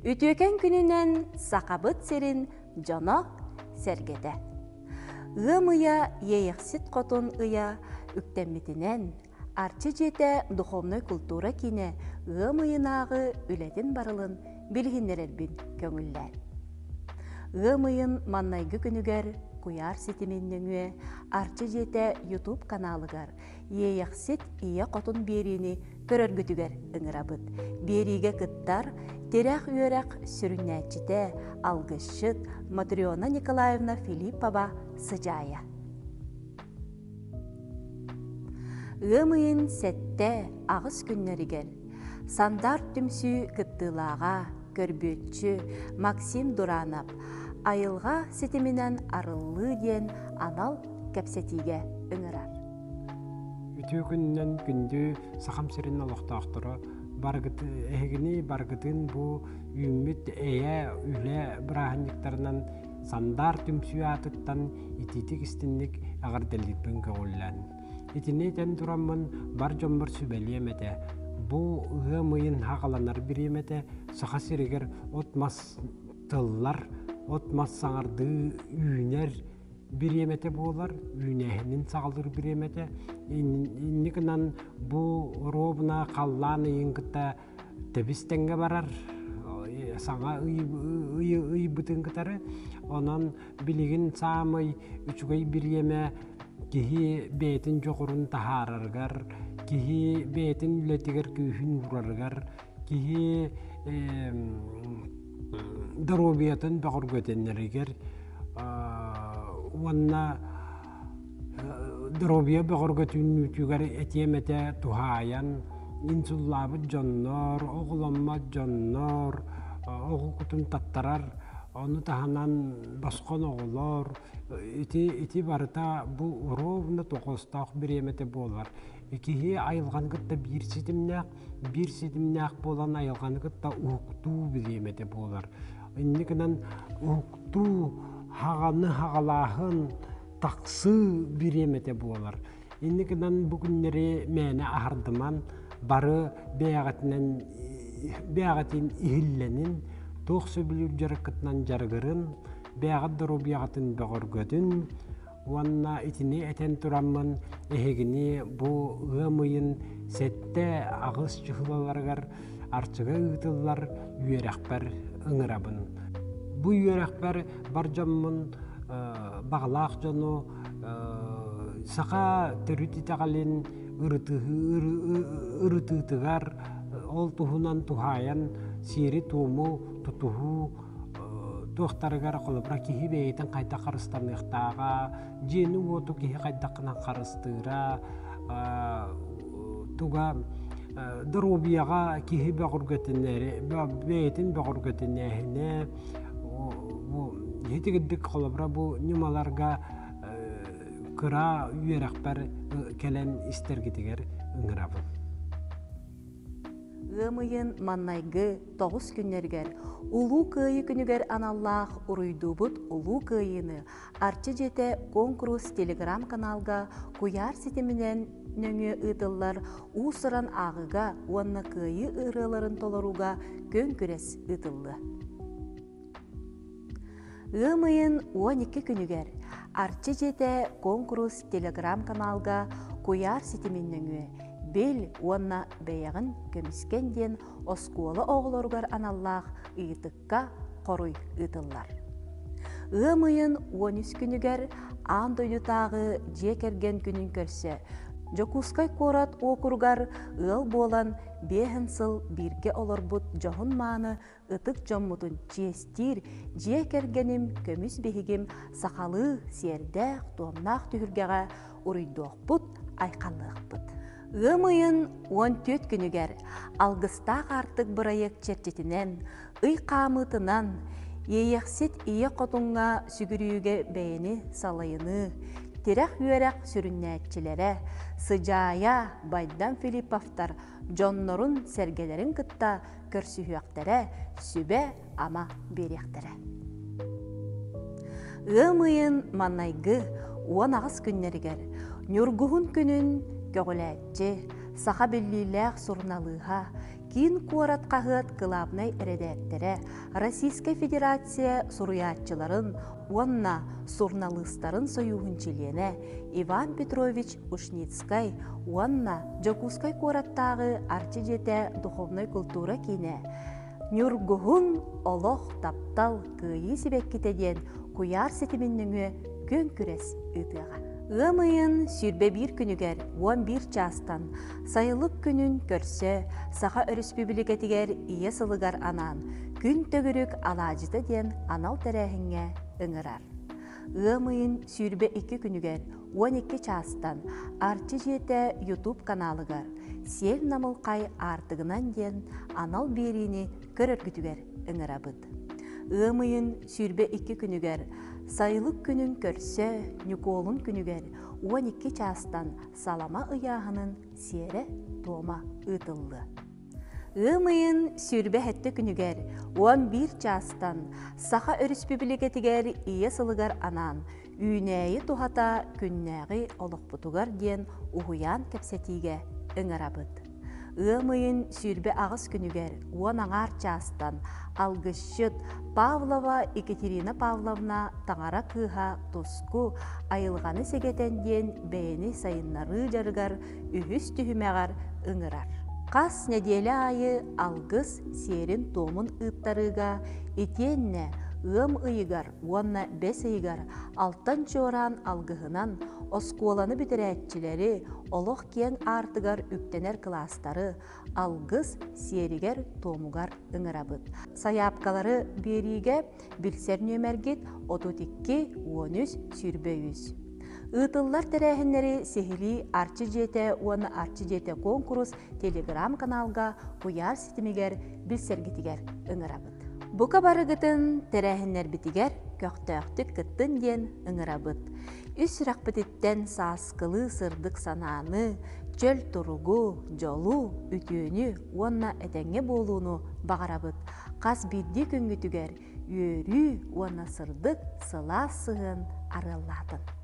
Үтүөкэн күнүнэн Сахабыт сирин дьоно сэргэтэ. Ыам ыйа Иэйэхсит Хотун ыйа үктэммитинэн Арчы дьиэтэ духовнай култуура киинэ ыам ыйынааҕы үлэтин барылын билиһиннэрэрбин көҥүллээн. Ыам ыйын маннайгы күнүгэр куйаар ситимин нөҥүө Арчы дьиэтэ YouTube каналыгар Иэйэхсит Ийэ Хотун биэриини көрөргүтүгэр ыҥырабыт. Биэриигэ кыттар Тирэх үөрэх сүрүннээччитэ, алгысчыт Матрена Николаевна Филиппова Сыдьаайа. Ыам ыйын 7-8 күннэригэр Сандар түмсүү кыттыылааҕа, көрбүөччү Максим Дуранов айылҕа ситиминэн арыллыы диэн анал кэпсэтиигэ ыҥырар. Үтүө күнүнэн күндү Сахам сирин олохтоохторо барыгыт эһигини барыгытын бу үүммүт эйэ үлэ бырааһынньыктарынан Сандаар түмсүү аатыттан итиитик истинник эҕэрдэлиирбин көҕүллээн. Итини этэн тураммын бар дьоммор сүбэлиэм этэ. Бу ыам ыйын хаҕаланар бириэмэтэ Саха сиригэр от-мас тыллар, от-мас саҥардыы үүнэр бириэмэтэ буолар, үүнээһинин саҕалыыр бириэмэтэ. Инник гынан бу оруобуна халлаан ыйын кытта тэбис тэҥҥэ барар саҥа ыйбытын кытары. Онон билигин саамай үчүгэй бириэмэ киһи бэйэтин дьоҕурун таһаарарыгар, киһи бэйэтин үлэтигэр күүһүн уурарыгар, киһи доруобуйатын бөҕөргөтүнэригэр уонна доруобуйа бөҕөргөтүнүүтүгэр этиэм этэ туһаайан инсуллаабыт дьоннор, оҕоломмот дьоннор, оҕо кутун таттарар, ону таһынан босхон оҕолор ити ити барыта бу ровно тоҕоостоох бириэмэтэ буолар. Киһи айылҕаны кытта биир ситимнээх, биир ситимнээх буолан айылҕаны кытта уһуктуу бириэмэтэ буолар. Инник гынан уһуктуу хаҕаны хаҕалааһын тахсыы бириэмэтэ буолар. Инник гынан бу күннэри мээнэ аһардыман бары бэйэҕитинэн бэйэҕитин иһиллэнин, туох сөбүлүүр дьарыккытынан дьарыгырын, бэйэҕит доруобуйаҕытын бөҕөргөтүн, Уонна итини этэн тураммын эһигини бу ыам ыйын 7-8 чыһылаларыгар Арчыга ыытыллар үөрэхпэр ыҥырабын. Бу үөрэхпэр бар дьоммун баҕалаах дьону саха төрүт итэҕэлин ырытыытыгар ол туһунан туһаайан сиэри-туому тутуһуу туохтарыгар холобура киһи бэйэтин хайдах харыстаныахтааҕа, дьиэни-уоту киһи хайдахынан харыстыыра, туга доруобуйаҕа киһи бөҕөргөтүнэри бэйэтин бөҕөргөтүнээһинэ бу итигирдик холобура бу ньымаларга кыра үөрэхпэр кэлэн истэргитигэр ыҥырабын. Ыам ыйын маннайгы тоҕус күннэригэр Улуу Кыайыы күнүгэр аналлаах Уруйдуубут Улуу Кыайыыны Арчы дьиэтэ куонкурус телеграм-каналга куйаар ситиминэн нөҥүө ыытыллар уус-уран ааҕыыга уонна кыайыы ырыаларын толорууга күөн күрэс ыытыллыа. Ыам ыйын 12 күнүгэр Арчы дьиэтэ куонкурус телеграм-каналга куйаар ситимин нөҥүө Бил уонна бэйэҕин көмүскэн диэн оскуола оҕолоругар аналлаах ыйытыкка хоруй ыытыллар. Ыам ыйын 13 күнүгэр аан дойдутааҕы дьиэ кэргэн күнүн көрсө Дьокуускай куорат уокуругар ыал буолан биэһин сыл бииргэ олорбут дьоһун-мааны ытык дьоммутун чиэстиир дьиэ кэргэним көмүс биһигим сахалыы сиэрдээх туомнаах түһүлгэҕэ уруйдуохпут айхаллыахпыт. Ыам ыйын 14 күнүгэр Алгыстаах аартык бырайыак чэрчитинэн ый хаамыытынан Иэйэхсит Ийэ Хотуҥҥа сүгүрүйүүгэ бэйэни салайыныы, тирэх үөрэх сүрүннээччилэрэ Сыдьаайа Байдам Филипповтар дьоннорун-сэргэлэрин кытта көрсүһүөхтэрэ, сүбэ-ама биэриэхтэрэ. Ыам ыйын маннайгы 18 күннэригэр Ньургуһун күнүн көҕүлээччи, саха биллиилээх суруналыыһа, Киин куорат хаһыат кылаабынай эрэдээктэрэ, Российскай Федерация суруйааччыларын уонна суруналыыстарын сойууһун чилиэнэ Иван Петрович Ушницкай уонна Дьокуускай куораттааҕы Арчы дьиэтэ духовнай култуура киинэ Ньургуһун олох таптал кыайыы сибэккитэ диэн куйаар ситимин нөҥүө күөн күрэс ыытыаҕа. Ыам ыйын 21 күнүгэр 11 чаастан сайылык күнүн көрсө Саха Өрөспүүбүлүкэтигэр Ийэ сылыгар анаан Күн төгүрүк алаадьыта диэн анал тэрээһиҥҥэ ыҥырар. Ыам ыйын 22 күнүгэр 12 чаастан Арчы дьиэтэ YouTube каналыгар Сиэл намылхай аартыгынан диэн анал биэриини көрөргүтүгэр ыҥырабыт. Ыам ыйын 22 күнүгэр Сайылык күнүн көрсө Ньукуолун күнүгэр 12 чаастан салама ыйааһынын сиэрэ-туома ыытыллыа. Ыам ыйын 27 күнүгэр 11 чаастан Саха Өрөспүүбүлүкэтигэр Ийэ сылыгар анаан Үүнээйи туһата күннээҕи олохпутугар диэн уһуйаан кэпсэтиигэ ыҥырабыт. Ыам ыйын 28 күнүгэр уон аҥаар чаастан алгысчыт Павлова Екатерина Павловна таҥара кыыһа Туску айылҕаны сэгэтэн диэн бэйэни сайыннарыы дьарыгар үһүс түһүмэҕэр ыҥырар. Хас нэдиэлэ аайы алгыс сиэрин-туомун ыыттарыыга итиэннэ ыам ыйыгар уонна бэс ыйыгар алтан чуораан алгыһынан оскуоланы бүтэрээччилэри олох киэҥ аартыгар үктэнэр кылаастары алгыс сиэригэр-туомугар ыҥырабыт. Сайаапкалары биэриигэ билсэр нүөмэргит 32 13 23. Ыытыллар тэрээһиннэри сиһилии Арчы дьиэтэ уонна Арчы дьиэтэ куонкурус телеграм-каналга куйаар ситимигэр билсэргитигэр ыҥырабыт. Бука барыгытын тэрээһиннэрбитигэр көхтөөхтүк кыттын диэн ыҥырабыт. Үс сүрэхпититтэн сааскылыы сырдык санааны, чөл туругу, дьолу, үтүөнү уонна этэҥҥэ буолууну баҕарабыт. Хас биирдии күҥҥүтүгэр үөрүү уонна сырдык, сылаас сыһыан арыаллаатын.